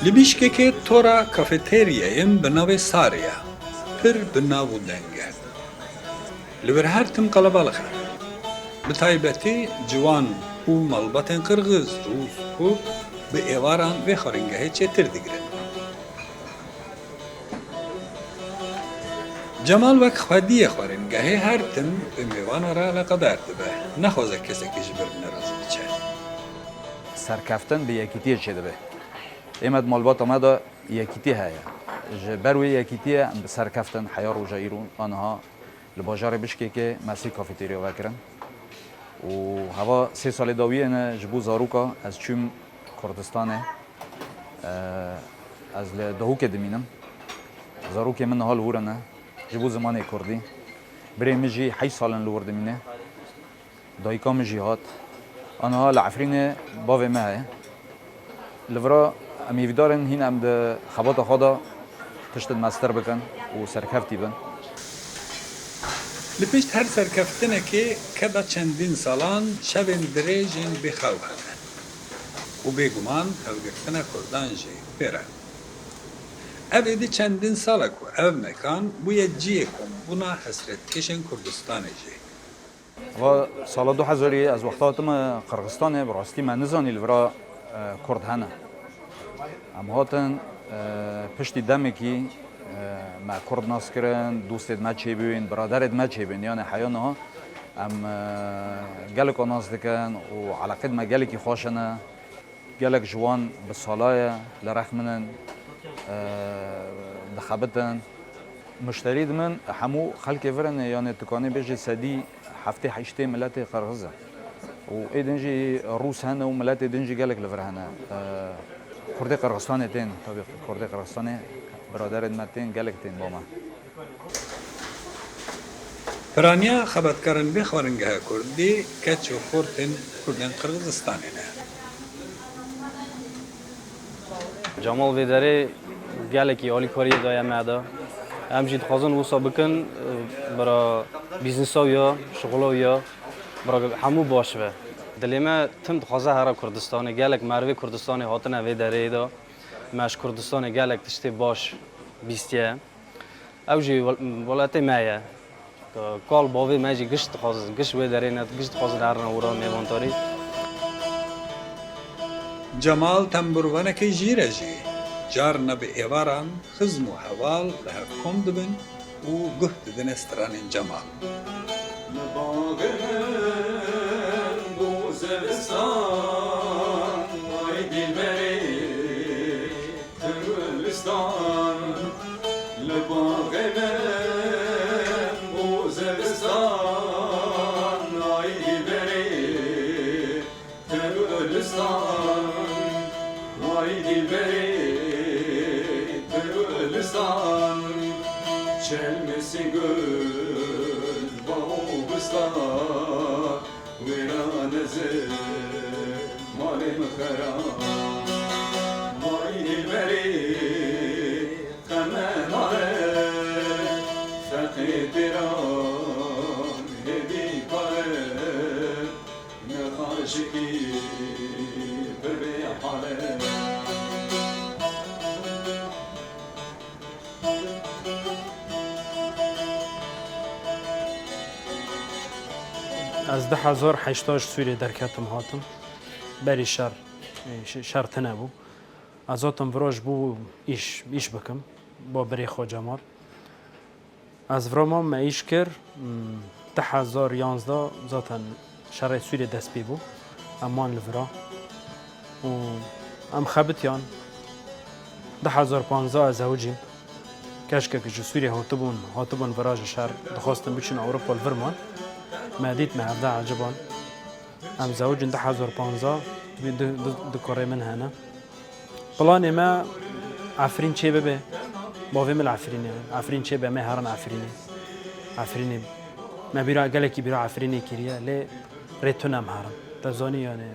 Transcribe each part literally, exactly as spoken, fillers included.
Li Bîşkekê tora kafeteryayên bi navê Sarê ye, pir bi nav û deng e. Li vir her tim qelebalix e. Bi taybetî ciwan û malbatên qirxiz, rûs, kurd bi êvaran vê xwaringehê çêtir digirin. Cemal wek xwediyê xwaringehê her tim bi mêvana re eleqedar dibe, naxwaze kesekî ji vir nerazî biçe. Serkeftin bi yekîtiyê çêdibe. Ême di malbata me de yekîtî heye. Ji ber wê yekîtiyê em bi serkeftin heya roja îro aniha li bajarê Bişkekê me sê kafeterya vekirin. Û heva sê salê dawiyê ne ji bo zaroka ez çûm Kurdistanê. Eee, ez li Dahokê dimînim. Zarokê min niha li wir ne. Ji bo zimanê kurdî. Birê min jî heşt sal in li wir dimîne. Dayika min jî hat. Aniha li Efrînê bavê me heye. Li vira em hêvîdar in hîn em di xebata xwe de tiştin mestir bikin û serkeftî bin. Li pişt her serkeftinekê keda çendîn salan şevên dirêjên bêxew hene û bêguman hevgirtina Kurdan jî pê re. Ev êdî çendîn sal e ku ev mekan bûye cihê kombûna hesretkêşên Kurdistanê jî. Va sala du hezarî ez wexta hatime Qirxistanê, bi rastî me nizanî li vira, e, Kurd hene. Em hatin, e, piştî demekî, e, me Kurd nas kirin, dostê me çêbûn, biraderê me çêbûn. Yanê heya niha em, e, gelek nas dikin û eleqê me gelekî xweş hene. Gelek ji wan bi sala ye li rex min in, e, dixebitin. Muşterî di min hemû xelkê vir in, yanê tu kanê bêjî sedî heftê heştê miletê qirxiz e. Û ê din jî rûs hene û miletê din jî gelek li vir hene. E, Kurdê Qirxistanê tên, tabî Kurdê Qirxistanê biraderên me tên, gelek tên ba me. Piraniya xebatkarên vê xwaringeha kurdî keç û xortên kurdên Qirxizistanê ne. Cemal vê derê gelekî alîkariyê daye me de. Em jî dixwazin wisa bikin, bira bîznesa wî ya, şixula wî ya, bira hemû baş be. Dilê me tim dixwaze here Kurdistanê. Gelek merivê Kurdistanê hatine vê derê de. Me ji Kurdistanê gelek tiştê baş bîstiye. Ew jî wel-, welatê me ye. Kal bavê me jî giş dixwazin, giş wê derê ne, giş dixwazin herin wira mêvandarî. Cemal tembûrvanekê jîr e jî. Carna bi êvaran xizm û heval li hev kom dibin û guh didine stranên Cemal. Li baxê min bû zivistan, ay dilberê. Te gulistan, li baxê min bû zivistan, ay dilberê, te gulistan, ay dilberê, te gulistan, çelmesî gul, bax û bistan. Wêran ez ê malê min xera. Vay dilberê, qe me nare, feqê têran hêdî kare, ne xaşikî pir bê hale. Ez du hezar heşta ji Sûriyê derketim hatim. Berî şer, e, ş-, şer tune bû. Ez hatim vira ji bo îş, îş bikim. Bo birê xwe Cemal. Ez vira mam me îş kir, hmm, du hezar yanzdeh zaten şerê Sûriyê dest pê bû. Em man li vira. Û em xebitiyan. Du hezar panzdeh ez zewicîm. Keşkek ji Sûriyê hatibûn, hatibûn vira ji şer, dixwastin biçin Ewropa, li vir man. Me dît, me hevde eciban. Em zewicîn du hezar panzdeh, du, du, du kurê min hene. Planê me Efrîn çê bibe. Bavê min li Efrînê ye. Efrîn çê be, me herin Efrînê. Efrînê. Me bîra, gelekî bîra Efrînê kiriye, lê rê tune em herin. Te zanî, yanî,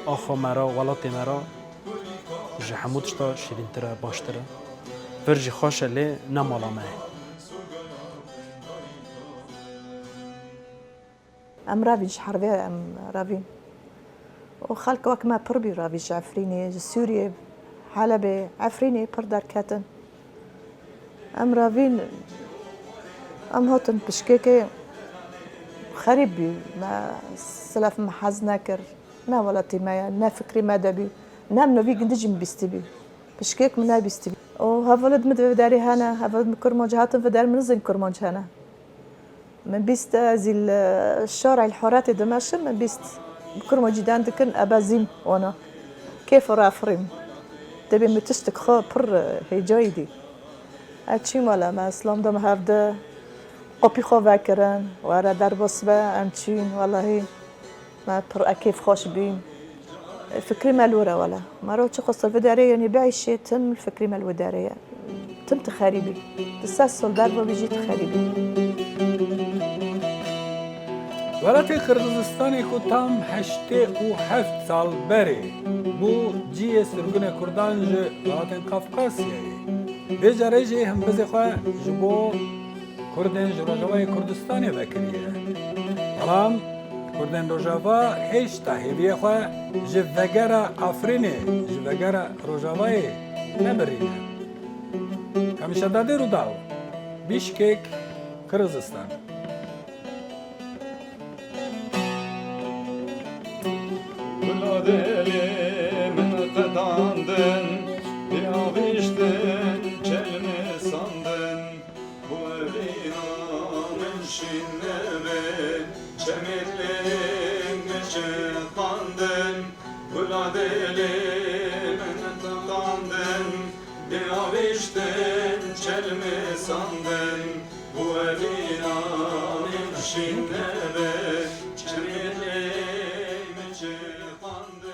axa me re, welatê me re ji hemû tişta şîrîntir e, baştir e. Vir jî xweş e, lê ne mala me ye. Em revîn, ji hervê em revîn. Û xelk wek me pir bî revî ji Efrînê, ji Sûriyê, Helebê, Efrînê pir derketin. Em revîn, em hatin pişkekê xerîb bî. Me silef me hez nekir. Ne welatî me ye, ne fikrî me de bî. Ne em novî gindi jî min bîstî bî. Pişkek min nebîstî bî. Û hevalid min di vê derê hene, hevalid min kurmancî hatin vê der min nizin kurmanc hene. Min bîst ez î li şara îl Horetê dimeşim, min bîst bi kurma cîden dikin, ebe zîm wana. Kêf re firîm. Tebê min tiştik xwe pir heycayî dî. Ez çîm wele, me Îslam de me hevdi qopî xwe vekirin, were derbas be, em çîn, welahî. Me pir e kêfxweş bîn. Fikrî me li wir e wele. Me ro çi xwestir vê derê, yanî biîşê tim fikrî me li wê derê ye. Tim tu xerîbî. Tu sed sal derva bî jî tu xerîbî. Welatê Qirgizistanê ku tam heştê û heft sal berê bû cihê sirgûnê Kurdan ji welatên Qafqasyayê. Vê carê jî himbizê xwe ji bo Kurdên ji Rojavayê Kurdistanê vekiriye. Belam Kurdên Rojava hêşta hêviyê xwe ji vegera Afrînê, ji vegera Rojavayê nebirîne. Kamîşa Dadê Rûdaw, Bîşkek, Qirgizistan.